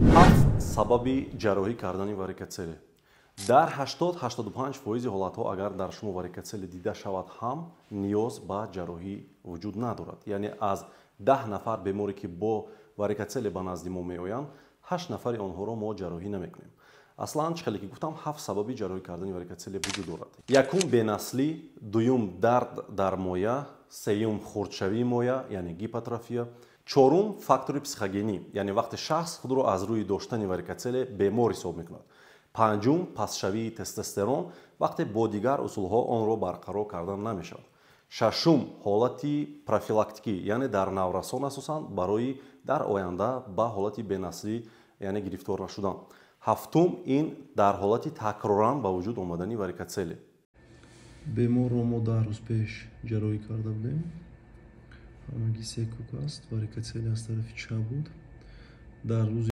Ҳафт сабаби ҷарроҳӣ кардани варикоцеле. Дар 80-85% ҳолатҳо, агар дар шумо варикоцеле дида шавад ҳам, ниёз ба ҷарроҳӣ вуҷуд надорад. Яъне аз 10 нафар беморе, ки бо варикоцеле ба назди мо меоянд, ҳашт нафари онҳоро мо ҷарроҳӣ намекунем. Аслан, чӣ хеле ки гуфтам, ҳафт сабаби ҷарроҳӣ кардани варикоцеле вуҷуд дорад. Якум, бенаслӣ, дуюм, дард дар моя, сеюм, хурдшавии моя, яъне гипотрофия, чорум, фактори психогенӣ, яъне вақте шахс худро аз рӯи доштани варикоцеле бемор ҳисоб мекунад, панҷум, пастшавии тестостерон, вақте бо дигар усулҳо онро барқарор кардан намешавад, шашум, ҳолати профилактикӣ, яъне дар наврасон асосан барои дар оянда ба ҳолати бенаслӣ, яъне гирифтор нашудан, ҳафтум, ин дар ҳолати такроран ба вуҷуд омадани варикоцеле. Беморро мо 10 рӯз пеш ҷарроҳӣ карда будем. Ҳамагӣ се кук аст. Варикоцеле аз тарафи чап буд. Дар рӯзи